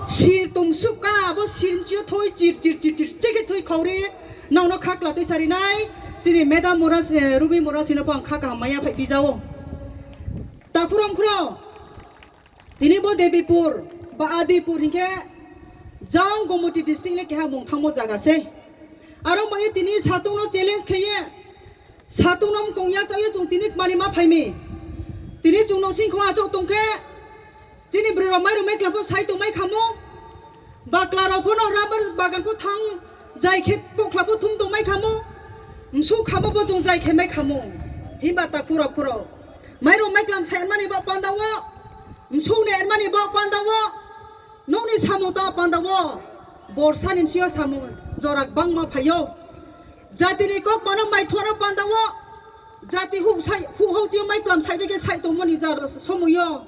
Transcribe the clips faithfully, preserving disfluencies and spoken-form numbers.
Sir tong suh ka, abo sir msi yo thoi chir chir chir chir chir khe thoi khauri. Nrao no khakla tuisa ri nai. Chini madam Mura, eh, Rumi Mura si no pho ang kha kaham mai ya phaiphi ja ou. Takhu Ramkhu rao, tini bo Debipur ba Adipur hing khe, jang Gomoti district le keha mung thanngmo zaga sei. Aro mai ye tini satung no challenge khe ye, satung no mkong yachaoh ye chung tini kmani ma phai mi. Tini chung nouhsing khong achouh tong khe, chini broi rao mairung maiklam pho sai tongmai khamo. Bakla rao pho no rubber bagan pho thanng, zai khe pohkhla pho thum tongmai khamo. Msuh khamo pho chung zai khe mai khamo. Himba takhu Ramkhu rao, mairung maiklam sai nmani baoh panda wo, msuh ni nmani baoh panda wo, nouh ni samung tang panda wo, borsa ni bsing yo samung jora gbangma phai ou. Jati ni kaukma no maithuh no panda wo, jati huh sai, huh houhchi yo maiklam sai dei khe sai tongmo ni jar somoi yo,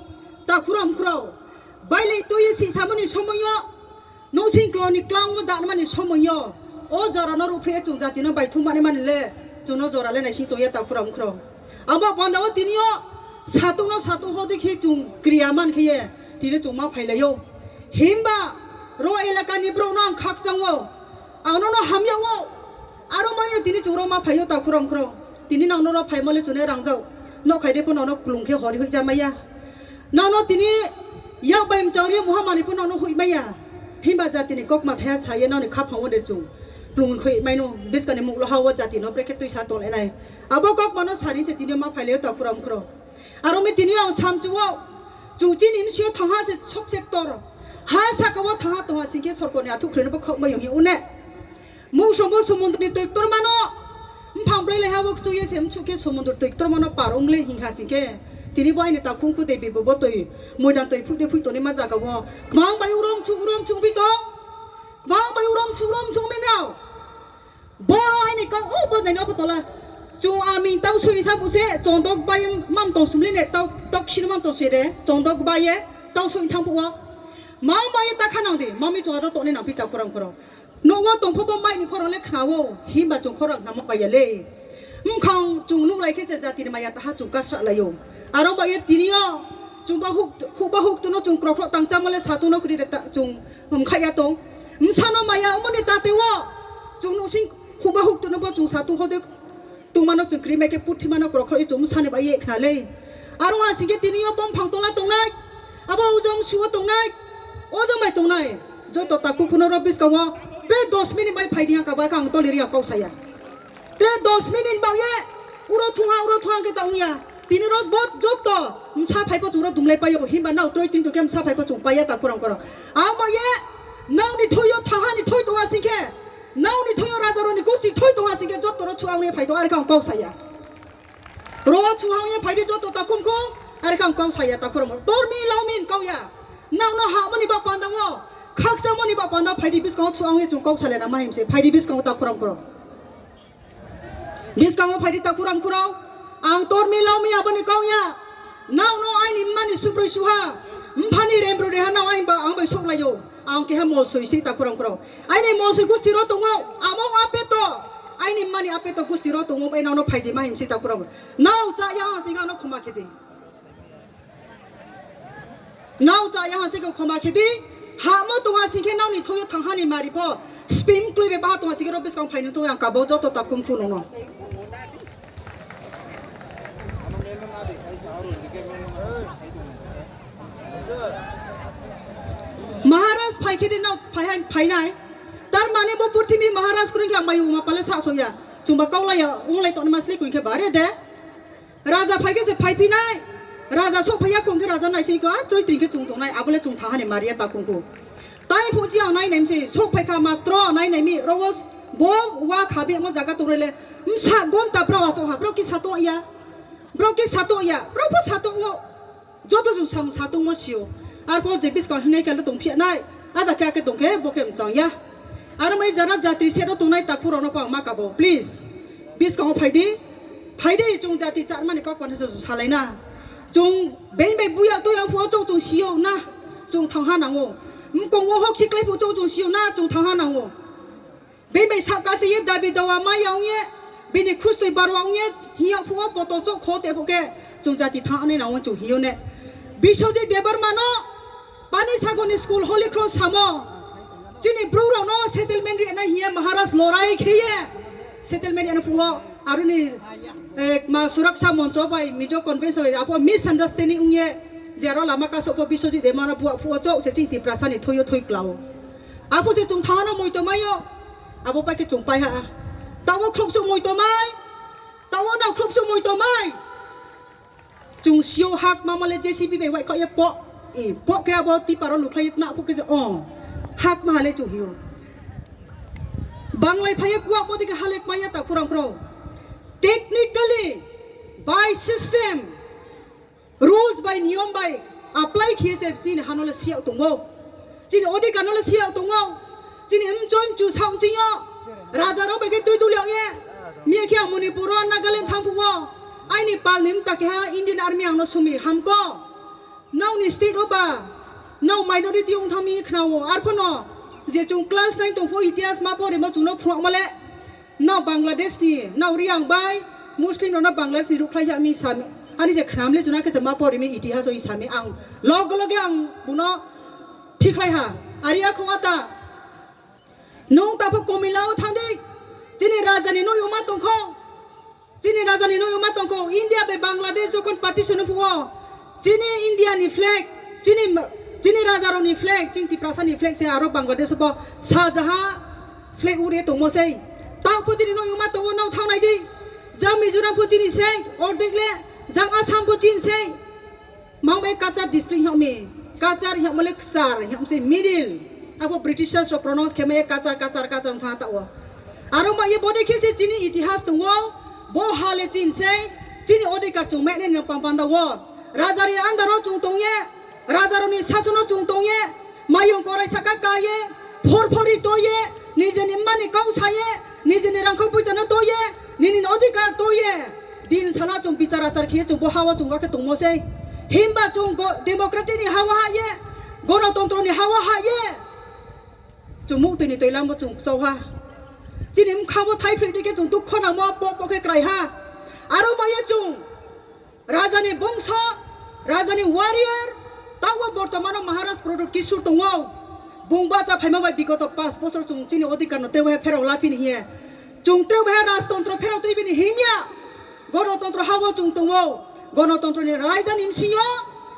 takhu Ramkhu rao, bailai tui ye sihsamo ni somoi yo, nouhsing klo ni klang wo danma ni somoi yo, o jora no ruhphreh ye chung jati no baithumanaimani le, chung no jora le naising tong ya takhu Ramkhu rao. Abo panda wo tini yo satung no satung ho dei khe chung kriya man khe ye, tini chung ma phailai ou. Himba ro elaka ni brouh no ang khakchang ou, ang nono hamya ou. Aro mai no tini chung ro ma phai ou takhu Ramkhu rao. Tini nrao no ro phaimo le chung ne rangzag. Nokhai dei pho nrao no klung khe hor hoih ja mai ya. Nrao no tini yak bai mchang ri mungha manoi pho nrao no hoih mai ya. Himba jati ni kaukma thaiha sa ye nrao ni khaphang wo de chung klung hoih mai no, buskang ni muklo ha wo jati no brekhe tuisa tonglai nai. Abo kaukma no sari se tini yo ma phailai ou takhu Ramkhu rao. Aro mi tini yo ang samchu ou, chung chini bsing yo thangha se sob sector, ha sahka wo thangha tongha sing khe sorkar ni athuh khroi no bo khaohmai yong hing ou ne. Mungsom bo somundr ni toi ktorma no, mphang blai lai ha wo kchu ye se mchuh khe somundr toi ktorma no par ong le hing ha sing khe, tini bo aini takhu khu de bibo bo toi, moidan toi phuih de phuih tongnaima zaga wo, kbang bai urom chuh urom chuh bi tong, kbang bai urom chuh urom chuh mi nrao. Boro aini kau, o, bo nai no pho tola. Chung aming tau soi ni tha bu se, chondok bai mam tong sum le ne, tau, tau ksi no mam tong soi de, chondok bai ye, tau soi ni thanng phuh wo. Mang bai ye ta kha nang di, mami chung aro tongnai nang phi takhu Ramkhu rao. Nouh wo tong pho bo mic ni khorang le khna ou, himba chung khorang khnamo bai ya le. Mkhang chung nuhlai khe se jati ni maya taha chung kasralai ou. Aro bai ye tini yo, chung ba huk, huk ba huk tu no chung krokhroh tang chámo le satung no kri de ta, chung mkhaih ya tong. Bsa no maya ongmo ni tate wo, chung nouhsing huk ba huk tu no bo chung satung ho de tongma no chung kri mai khe purthima no krokhroh ye chung bsa ni bai ye khna le. Aro ha sing khe tini yo bo mphang tola tongnai, abo ojang msu wo tongnai, ojang bai tongnai, joto takhu phu no ro buskang wo, tre dos minute bai phai di ha kabo khe ang toli ri ya kau sa ya. Tre dos minute baoh ye, uro thung ha, uro thung ha khe ta ong ya. Tini ro bo joto bsa phai pho chung ro dumlai pai ou, himba nrao troi tini tong khe bsa phai pho chung pai ya takhu Ramkhu rao. Abo ye, nrao ni thoi yo thangha ni thoi tong ha sing khe, nrao ni thoi yo raja rao ni gusti thoi tong ha sing khe joto ro chuang ye phai tong, are khe ang kau sa ya. Ro chuang ye phai di joto takhu mkhu, are khe ang kau sa ya takhu Ramkhu rao. Tor mi lau mi kau ya. Nrao no hahmo ni baoh panda wo, khakchangmo ni baoh panda phai di buskang wo chuang ye chung kau salai na ma him se, phai di buskang wo takhu Ramkhu rao. Buskang wo phai di takhu Ramkhu rao, ang tor mi lau mi abo ni kau ya. Nrao no aini mma ni subroi suha, mpha ni rembroi reha nrao aini ba, ang bai souhlai ou. Ang keha molsoi se takhu Ramkhu rao. Aini molsoi gusti ro tong ou, amo apeto, aini mma ni apeto gusti ro tong ou, bai nrao no phai di ma him se takhu Ramkhu rao. Nrao chá ya ha sing khe ang no khoma khe di. Nrao chá ya ha sing khe khoma khe di. Hahmo tong ha sing khe nrao ni thoi yo thangha ni mari pho, spim kloi bai baha tong ha sing khe ro buskang phai ni thoi ang kabo joto takhu mkhu nung no. Maharaj phai khe di nrao phai hai, phai nai. Tar mane bo purthimbi Maharaj kroi khe ang mai ongma pale sahso ya. Chungba kaulai ya, onglai tongnaima sle kroi khe bare de. Raja phai khe se phaiphi nai. Raja souhphai ya khong khe raja naising khe, a, troi tring khe chung tongnai, abo le chung thangha ni mari ya takhu mkhu. Tai phuh chi ang nai nai mi se, souhphai kha matro nai nai mi, ro wo bo wa kha bemo zaga tongnai le, bsa gonta brao achouh ha, brao kisa tong ya. Brao kisa tong ya, brao pho sa tong ou. Joto chung samung sa tongmo si ou. Arpho je buskang hingnai khe le tongphi ya nai. Ada khe akhe tong khe, bo khe mchang ya. Aro mai jara jati se ro tongnai takhu rao no pho ang ma kabo, please. Buskang wo phai di. Phai di, chung jati chármani kau panda se salai na. Chung being bai buya tui yang phuh wo chouh chung si ou na. Chung thangha nang ou. Mkong wo hokchi klái phuh chouh chung si ou na, chung thangha nang ou. Being bai sahka tei ye dabi dawa mai ya ong ye, bini khustoi barwa ong ye, hing yag phuh wo poto chouh kho te phuh khe, chung jati thang nai nang ou chung hing ou ne. Biswajit Debbarma no, Panisagar ni school Holy Cross samo. Chini Bru rao no settlement ri nai hing ye Maharaj lorai khe ye settlement ri nai phuh wo. Aro ni, eh, ma Suraksa Moncho bai Mizo Convention bai abo misunderstanding ong ye, je aro lama kasoh pho Biswajit Debbarma no buah phuh wo chouh se chini Tiprasa ni thui yo thui kla ou. Abo se chung thanng no moito mai yo. Abo pai khe chung pai ha. Taoh wo khrouhsuh moito mai. Taoh wo nrao khrouhsuh moito mai. Chung si ou hakma mo le J C B bai waihkhaoh ye poh, eh, poh khe abo tipa rao lukhlai ye tnang phuh khe se, o, hakma ha le chung hing ou. Banglai phai ye kuak bo dei khe ha le kma ya takhu rangkhro. Technically, by system, rules bai niyom bai apply khe se chini ha no le si yag tong ou. Chini odhikar no le si yag tong ou. Chini mchoi mchu saoh ching yo raja rao bai khe tui dul yag ye. Mia khe ang Manipur wo Nagaland thanng phuh wo aini pal ni mta keha Indian Army ang no sumi, Hamko, nrao ni state wo ba, nrao minority ong thanng mi khna ou. Arphuh no je chung class nine tong phuh itihas ma porimo chung no phrungmo le, nrao Bangladesh ni, nrao Reang bai Muslim rao no Bangladesh ni ruhkhlai ha mi sa mi. Ani se khnam le chung na khe se ma pori mi itihas wo hing sa mi ang. Loge loge ang bung no phikhlai ha. Are ya khong ata. Nung ta pho Komila wo thanng di. Chini raja ni nouh yoma tong kho. Chini raja ni nouh yoma tong kho. India bai Bangladesh jokhon partition ong phuh wo, chini India ni flag, chini, chini raja rao ni flag, chini Tiprasa ni flag se aro Bangladesh wo bo sajaha flag ure tongmo sei. Taoh pho chini nouh yoma tong wo nrao thanng nai di. Jang Mizoram pho chini sei, ordek le, jang Assam pho chini sei. Mang bai Cachar district hing mi, Cachar hingmo le Kchar hing se middle. Abo Britishers rao pronounce khe mai ye Cachar, Cachar, Cachar ong thanng taoh wo. Aro ba ye bodei khe se chini itihas tong ou, bo ha le chini sei, chini odhikar chung mainai ni pang panda wo. Raja ni under wo chung tong ye, raja rao ni sason wo chung tong ye, mayong korai sahka ka ye, phorphori toi ye, nije ni mma ni kau sa ye, nije ni rangkhau poicha no toi ye, nini ni odhikar toi ye. Din sala chung bichar achar khe ye chung bo ha wo chung ga khe tongmo sei. Himba chung go-, democratic ni ha wo hah ye, gonotontro ni ha wo hah ye, chung muhtoi ni toilam bo chung kchau ha. Chini bkha bo thaiphroih dei khe chung dukho nangmo poh poh khe krai ha. Aro ma ye chung raja ni bongso, raja ni warrior, taoh wo bortoman wo Maharaj Pradyot Kishore tong ou. Bung bahcha phaimo bai bigoto panch bosor chung chini odhikar no tre bai pherao laphi ni hing ye. Chung tre bai rajtontro pherao tuibi ni hing ya. Gonotontro ha wo chung tong ou. Gonotontro ni raida ni bsing yo,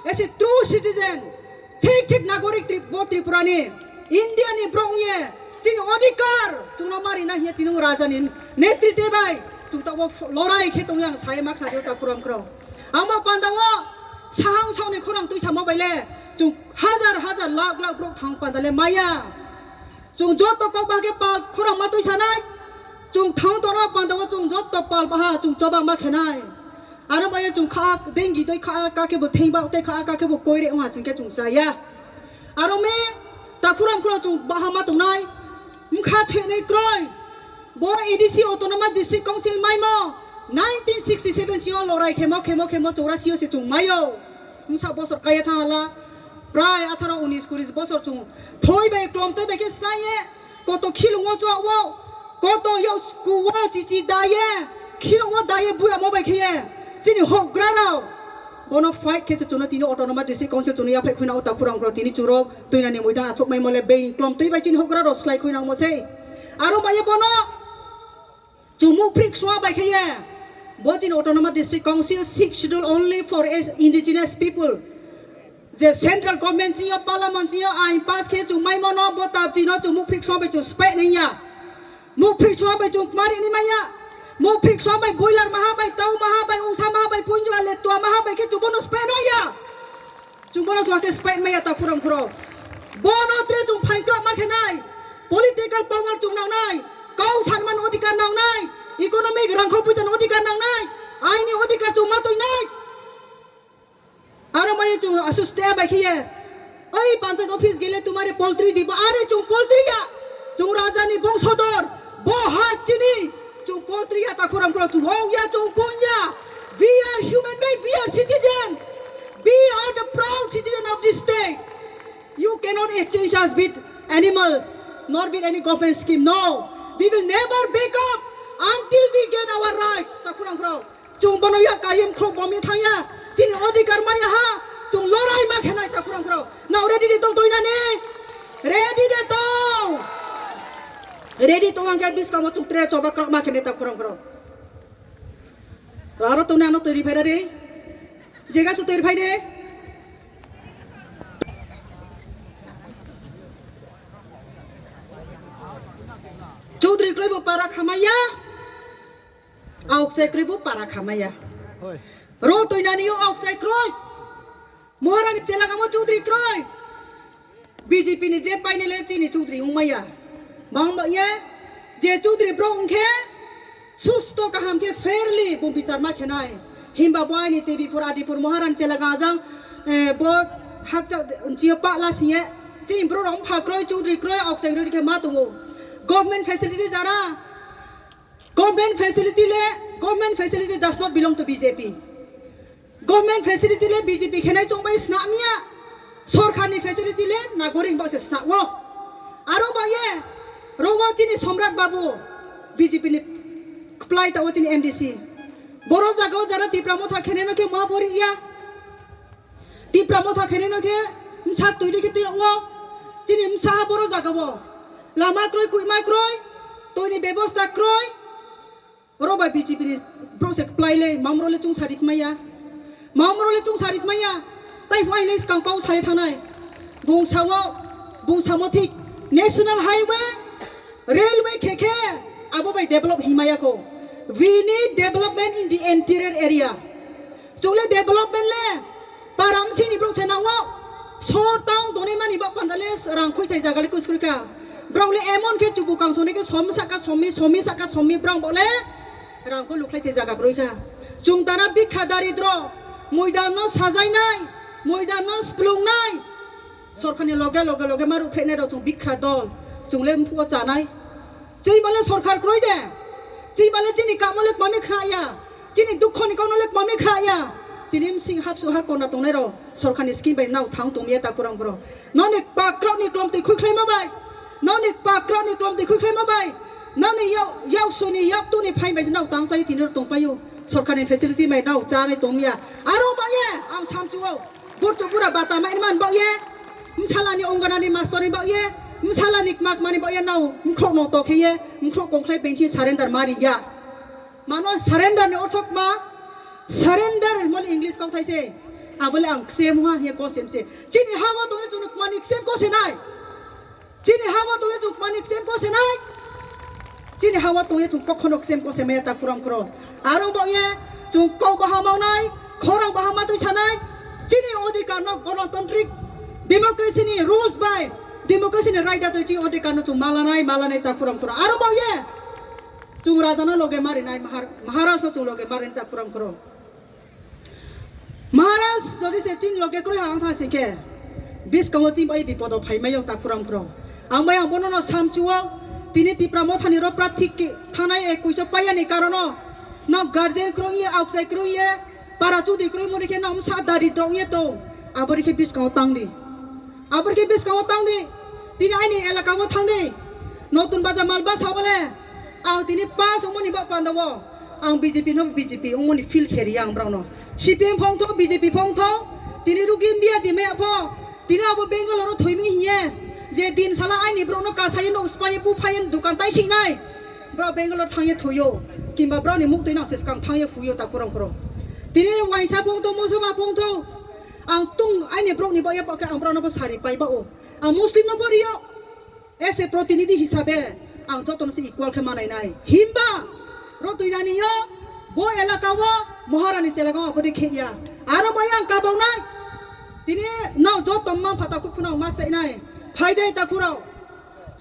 as a true citizen, thik thik nagorik Tri-, bo Tripura ni, India ni brouh ong ye, chini odhikar chung no mari na hing ye tini raja ni netritwo bai chung taoh wo lorai khe tong yang sa ye ma khna di o takhu rangkhro. Abo panda wo sahang saoh ni khorang tuisamo bai le, chung hazar hazar lakh lakh brouh thanng panda le mai ya. Chung joto kau ba khe pal khorang ma tuisa nai. Chung thanng tongna panda wo chung joto pal baha chung choba ma khe nai. Aro bai ye chung kha dengi dei kha ka khe bo thing ba tei kha ka khe bo koire ong ha sing khe chung cha ya. Aro mi takhu rangkhro chung baha ma tong nai. Bkha thoinai kroi. Bo A D C Autonomous District Council maimo nineteen sixty seven sing yo lorai khemo khemo khemo chourasi yo se chung mai ou. Bsa bosor kaya thanng ha la. Prai atharo unis kuris bosor chung thoi bai klomtoi bai khe slái ye, koto khilung wo chua wo, koto yag sku wo chichi da ye, khilung wo da ye buyamo bai khe ye, chini houhgra rao. Bono fight khe se chung no tini Autonomous District Council chung no yaphaih khuinang ou takhu rangkhro tini chung rao tuina ni moidan achouhmaimo le being klomtoi bai chini houhgra rao slái khuinangmo sei. Aro bai ye bono chung muhphrih ksua bai khe ye, bo chini Autonomous District Council Sixth Schedule only for indigenous people. Je central government ching yo, parliament ching yo ain pass khe chung maimo no bo tabchi no chung muhphrih ksua bai chung speh nai ya. Muhphrih ksua bai chung kmari ni mai ya. Muhphrih ksua bai boiler maha bai, tau maha bai, ungsa maha bai, punjua letua maha bai khe chung bono speh nai ya. Chung bono chung khe speh mai ya takhu rangkhro. Bono tre chung phaing krao ma khe nai. Political power chung nang nai. Kau sanma ni odhikar nang nai. Economic rangkhau poicha ni odhikar nang nai. Aini odhikar chung ma toi nai. Aro mai ye chung asuste bai khe ye, oi panchayat office gele tumare poultry di ba, are chung poultry ya. Chung raja ni bongsodor, bo ha chini, chung poultry ya takhu rangkhro, chung hou ya, chung pon ya. We are human being, we are citizen. We are the proud citizen of this state. You cannot exchange us with animals, nor with any government scheme. No, we will never back up until we get our rights. Takhu rangkhro, chung bono ya kayem khro bom ye thanng ya. Chini odhikar mai ya ha. Chung lorai ma khe nai, takhu rao khrao. Nrao ready de tong, toi nani? Ready de tong. Ready tong ang khe buskang wo chung tre choba kraoh ma khe nai, takhu rao khrao. Aro tongnai ano toi ri phai ra di. Jega su toi ri phai di. Choudhury kroi bo para khamai ya. Aokchai kroi bo para khamai ya. Ro toi nani yo aokchai kroi. Maharani Chelagam wo Choudhury kroi. B J P ni je painai le chini Choudhury ongmai ya. Bang ba ye, je Choudhury brouh ong khe, susto kaham khe fairly bung bichar ma khe nai. Himba bo aini Tebipur, Adipur, Maharani Chelagam ajang, eh, bo hakcha nchi yo pahla sing ye, chini brouh rao mpha kroi, Choudhury kroi, aokchai kroi khe ma tong ou. Government facility jara, government facility le, government facility does not belong to B J P. Government facility le B J P khe nai choung bai snam ya. Sorkar ni facility le nagorik baoh se snam ou. Aro ba ye, ro wo chini Somrat Babu, B J P ni kplái taoh wo chini M D C. Boro zaga wo jara Tipra Motha khe nai no khe ma bori ya. Tipra Motha khe nai no khe bsa toi ri khe tui yag ou. Chini bsa ha boro zaga wo lama kroi, koihma kroi, toi ni bebosta kroi. Oro bai B J P ni brouh se kplái le, mamro le chung sari phmai ya. Mamro le chung sari phmai ya. Tai phai le skang kau sa ye thanng nai. Bung sa wo, bung samo thik. National highway, railway khe khe, abo bai develop hingmai ya khou. We need development in the interior area. Chung le development le, para bsing ni brouh se nang ou. Sor tang tongnai mani baoh panda le rang khuithai zaga le kuskroi kha. Brao le emon khe chubu kangso nai khe somi sahka somi, somi sahka somi brao baoh le rang pho lukhlai thai zaga kroi kha. Chung tara bikha daridro, moidam no sajai nai, moidam no splung nai. Sorkar ni loge loge loge ma ruhphreh nai rao chung bikha dol, chung le mphuh wo chá nai. Chini ba le sorkar kroi de. Chini ba le chini kamo le kma mi khna ya. Chini dukho ni kau no le kma mi khna ya. Chini bsing hapsuh ha kona tongnai rao sorkar ni scheme bai nrao thanng tong mi ya, takhu rao khrao. Nrao ni kpakraoh ni klomtoi khuikhlaimo bai, nrao ni kpakraoh ni klomtoi khuikhlaimo bai, nrao ni yak, yaksu ni yaktu ni phaing bai se nrao tang chá ye tini ro tongpai ou. Sorkar ni facility bai nrao chá nai tong mi ya. Aro baoh ye ang samchu ou. Burchouh bura bata mai man baoh ye, bsala ni ongana ni mastor ni baoh ye, bsala ni kma kma ni baoh ye nrao bkhrouh no to khe ye, bkhrouh kongkhlai bengthi surrender ma ri ya. Mano surrender ni ortho kma? Surrender hingmo le English kauthai se. Abo le ang ksem ha hing ye kau se mi se. Chini ha wo tong ye chung no kma ni ksem kau se nai? Chini ha wo tong ye chung kma ni ksem kau se nai? Chini ha wo tong ye chung kokhono ksem kau se mai ya, takhu rao khrao. Aro baoh ye chung kau baha ma nai, khorang baha ma tui sa nai. Chini odhikar no gonotontrik democracy ni rules bai, democracy ni raida tui chini odhikar no chung ma la nai, ma la nai, takhu rao khrao. Aro baoh ye chung raja no loge ma ri nai, Mahar-, Maharaj no chung loge ma ri nai, takhu rao khrao. Maharaj jodi se chini loge kroi ha ong thanng sing khe, buskang wo chini bai bipod wo phaimai ou, takhu rao khrao. Ang bai ang bono no samchu ou, tini Tipra Motha ni ro prarthi khe thanngnai ekuish wo pai ya ni karon no, nrao guardian kroi ye, aokchai kroi ye, para chudri kroimo ni khe nrao bsa daridro ong ye tong, abo ni khe buskang wo tang di. Abo ni khe buskang wo tang di. Tini aini elaka wo thanng di. Notun Bazar Malbasa wo le ang tini pass ongmo ni baoh panda wo ang B J P no B J P ongmo ni feel khe ri ya ang brao no. C P M pho ong thou, B J P pho ong thou, tini rugi mbiya di mai ya pho, tini abo Bangalore wo thoi mi hing ye, je din sala aini brouh no kasa ye nouh spa ye buphai ye dukan taisih nai. Brao Bangalore thanng ye thoi ou, kimba brao ni muhtoi nang se skang thanng ye phui ou, takhu rao khrao. Tini uaingsa pho ong thou, mosoma pho ong thou, ang tong aini brouh ni baoh ye baoh khe ang brao no pho sari pai baoh ou. Ang Muslim no pho ri ou. As a protinidhi hisabe, ang joto no se equal khe manai nai. Himba, ro tuinani yo, bo elaka wo, Maharani Chelagam abo dei khe ya. Aro bai ang kabau nai. Tini nrao joto mma mpha takhu phu nrao ma chai nai. Phai dei takhu rao.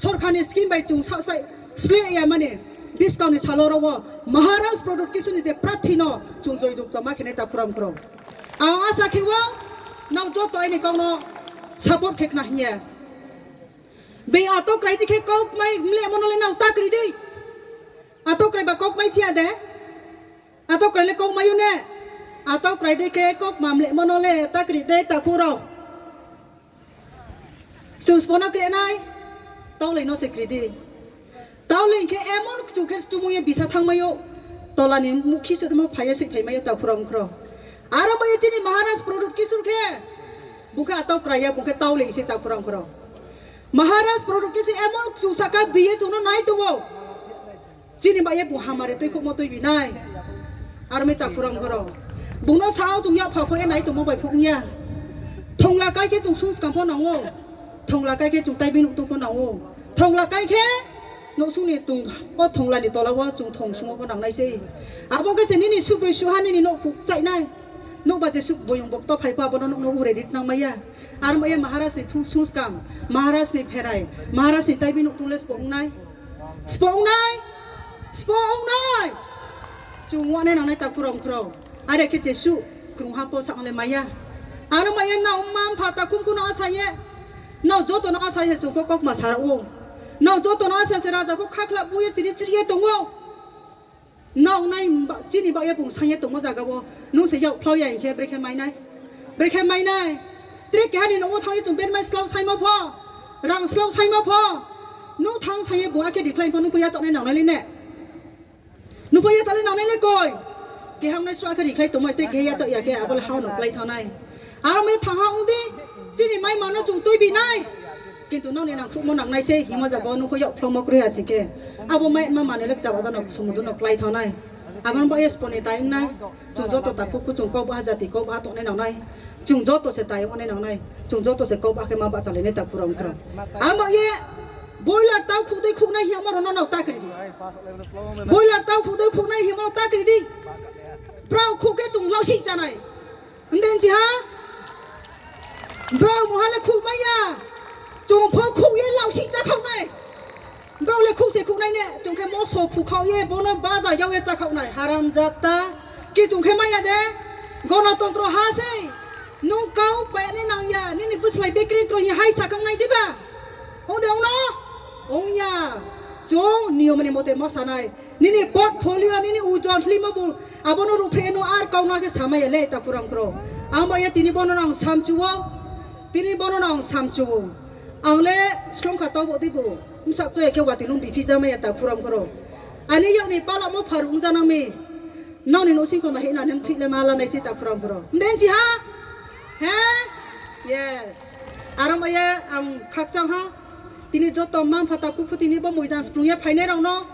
Sorkar ni scheme bai chung sa-, sa-, sleh ya mani. Buskang ni salo ro wo, Maharaj Pradyot Kishore ni je prarthi no, chung joy jukto ma khe nai takhu rao khrao. Ang asa khe ou, nrao joto aini kau no support khe khna hing ye. Being atokrai di khe kaukmai mlehmo no le nrao ta kri di. Atokrai ba kaukmai phi ya de? Atokrai le kaukmai ou ne? Atokrai di khe kaukma mlehmo no le ta kri de takhu rao. Chung sbo no kri nai, taolei no se kri di. Taolei khe emon kchu khe chumung ye bisa thanngmai ou. Tola ni mukhi suhmo phai ye suihphai mai ou takhu rao khrao. Aro bai ye chini Maharaj Pradyot Kishore khe, bung khe atau krai ya, bung khe tau le se takhu rao khro. Maharaj Pradyot Kishore emon kchu sahka bi ye chung no nai tong ou. Chini bai ye bung hamari tuikhouhmo tuibi nai. Aro mi takhu rao khro. Bung no sao chung yak pha pho ye nai tongmo bai pho ong ya. Thongla kai khe chung sungskam pho nang ou. Thongla kai khe chung taibi nuh tong pho nang ou. Thongla kai khe nouhsung ni tong, o thongla ni tola wo chung thong sung wo pho nang nai sei. Abo khe se nini subroi suha nini nouh phuh chaih nai. Nouh ba jesuh boyong bokto phai pho abo no nouh no ure ri tnang mai ya. Aro mai ye Maharaj ni thung sungskam, Maharaj ni pherai, Maharaj ni taibi nuh tong le sbo ong nai. Sbo ong nai. Sbo ong nai. Chung ong nai nang nai takhu rao khro. Are khe jesuh krungha pho sa ong le mai ya. Aro mai ye nrao mma mpha takhu mkhu no asa ye, nrao joto no asa ye chung pho kaukma sa rao ou. Nrao joto no asa se raja pho khakhla bu ye tini chri ye tong ou. Nrao nai ba, chini baoh ye bung saing ye tongmo zaga wo, nung se yak phlau ya hing khe brekhe mai nai. Brekhe mai nai. Tre keha ni nouh wo thanng ye chung bermai slao saingmo pho, rang slao saingmo pho, nung thanng saing ye bung akhe decline pho nung pho yachaoh nai nang nai le ne. Nung pho yachaoh nai nang nai le koi. Keha ong nai sroh akhe decline tongmai tre keha yachaoh ya khe abo le ha no klái thanng nai. Aro mi thanng ha ong di, chini maima no chung tuibi nai. Kintu nrao ni nangkhruhmo nang nai se hingmo zaga wo nung pho yak phlaumo kroi ha sing khe, abo mai ma manoi le kchaba ja no sumundru no klái thanng nai. Abo no baoh ye sbo ni tai ong nai. Chung joto takhu khu chung kau baha jati kau baha tongnai nang nai. Chung joto se tai ong nai nang nai. Chung joto se kau baha khe ma bahchalai nai takhu rao khro. Abo ye boiler tau khuh dei khuhnai hingmo rao no nrao ta kri di. Boiler tau khuh dei khuhnai hingmo rao ta kri di. Brao khuh khe chung lausih chá nai. Mdei si ha? Brao mungha le khuhmai ya. Chung pho khuh ye lausih chá khaoh nai. Brao le khuh se khuhnai ne, chung khe moso phukhaoh ye, bo no baja yag ye chá khaoh nai. Haramjada. Ki chung khe mai ya de. Gonotontro ha sei. Nung kau pai nai nang ya, nini bwslai bekri tro hing hai sa kang nai diba? Ong de ong no? Ong ya. Chung niyom ni mote ma sa nai. Nini portfolio, nini ujon hlimo bu, abo no ruhphreh ye nung ar kau no khe samai ya le takhu rao khro. Ang ba ye tini bo no ang samchu ou. Tini bo no ang samchu ou. Ang le slong kha tau bo dei bo. Bsa kchoi ya khe watoi nung biphi jamai ya takhu rao khro. Ani yak ni palamo pharuh ong ja nang mi. Nrao ni nouhsing kho no hih na nem thih le ma la nai sei takhu rao khro. Mdei si ha? He? Yes. Aro mai ye ang khakchang ha. Tini joto mma mpha takhu khu tini bo moidan splung ye phainai rao no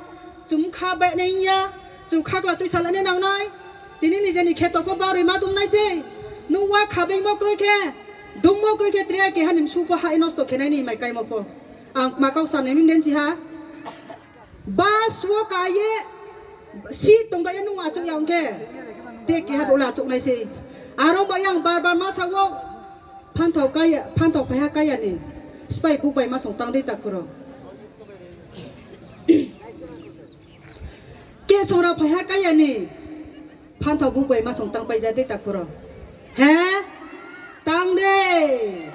chung kha bahnai ya, chung khakla tuisa lanai nang nai. Tini nije ni kheto pho baroi ma dum nai sei. Nung wa khabeingmo kroi khe, dungmo kroi khe tre keha ni msu pho ha ye nosto khe nai ni mai kaimo pho. Ang kma kau sa nai mi mdei si ha. Bus wo ka ye, seat tong ba ye nung achouh ya ong khe, te keha bo le achouh nai sei. Aro ba yang bar bar ma sa ou, phanthao phaiha kaya ni, sphái buk bai ma song tang dei takhu rao. Kesong rao phaiha kaya ni, phanthao buk bai ma song tang pai ja dei takhu rao. He? Tang dei.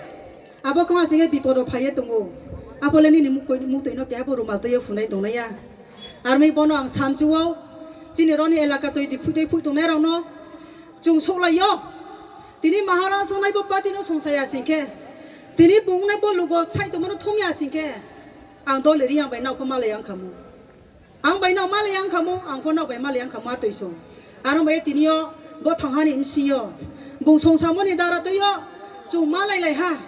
Abo khe ma sing khe bipod wo phai ye tong ou. Abo le nini muhtoi no keha bo rumal tui ye phunai tongnai ya. Aro mi bo no ang samchu ou. Chini rao ni elaka toi di phuh dei phuh tongnai rao no chung souhlai yo. Tini Maharaj ongnai bo party no songsa ya sing khe, tini bung ongnai bo lugo ksaih tongmo no thum ya sing khe, ang dol ri ang bai nrao pho malai ya ong kha mo. Ang bai nrao malai ya ong kha mo, ang pho nrao bai malai ya ong kha mo atoi song. Aro bai ye tini yo, bo thangha ni bsing yo, bung songsamo ni dara tui yo, chung malailai ha.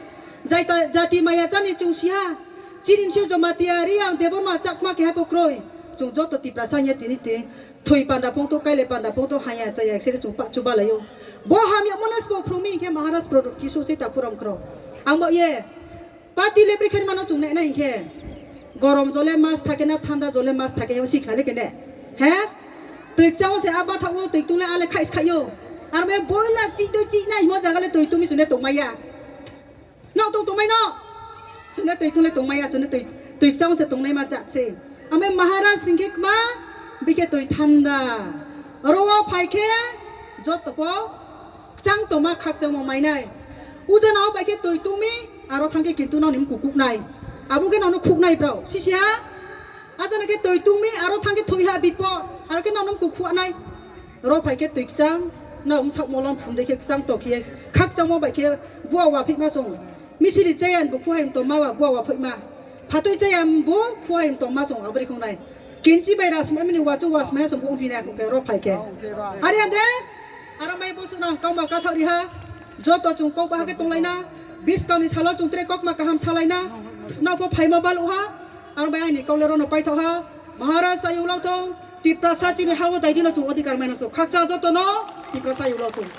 Jati maya chá ni chung si ha. Chini bsing yo Jamatia, Reang, Debbarma, Chakma keha pho kroi. Chung joto Tiprasa hing ye tini tini thoi panda pongto, kailai panda pongto, haya chaya khe chung pah chubalai ou. Bo hamyamo le sbo phrung mi hing khe Maharaj Pradyot Kishore sei takhu rao khro. Ang ba ye, party le brekhe ma no chung nai nai hing khe, gorom jole mas thake na, thanda jole mas thake, yag si khna le khe ne. He? Toi kchang wo se a bathaoh wo toi ktung le a le khaih se khaih ou. Aro mi boiler chih dei chih nai hingmo zaga le toi ktung mi chung ne tongmai ya. Nrao tong tongmai no? Chung le toi ktung le tongmai ya, chung le toi kchang wo se tongnaima jat se. Ame Maharaj sing khe kma, bi khe toi thanda. Ro wo phai khe joto pho kchang tongma khakchangmo mai nai. Ujana wo bai khe toi tong mi, aro thanng khe kintu nrao ni mku kuh nai. Abo khe nrao no khuh nai brao. Sisi ha? Ajana khe toi tong mi, aro thanng khe thoi ha bipod, aro khe nrao no mku khuh nai. Ro phai khe toi kchang, nrao bsaoh molom phum dei khe kchang to khe, khakchangmo bai khe bua wa phoihma song. Misiri chaya ni bu khuhai mtongma ba bua wa phoihma. Phatoi chaya bu khuhai mtongma song abo ri khong nai. Kinchi bai rasmai mani wachu wasmai ha song bu ongphi nai khe ro phai khe. Are ande? Aro mai bosuh no ang kauma kathaoh ri ha, joto chung kau baha khe tonglai na, buskang ni sal wo chung tre kauma kaham salai na, nrao pho phaimo baluh ha, aro bai aini kau le ro no paithaoh ha, Maharaj ayung lau thung, Tiprasa chini ha wo dai di no chung odhikar mai na so, khakchang joto no, Tiprasa ayung lau thung.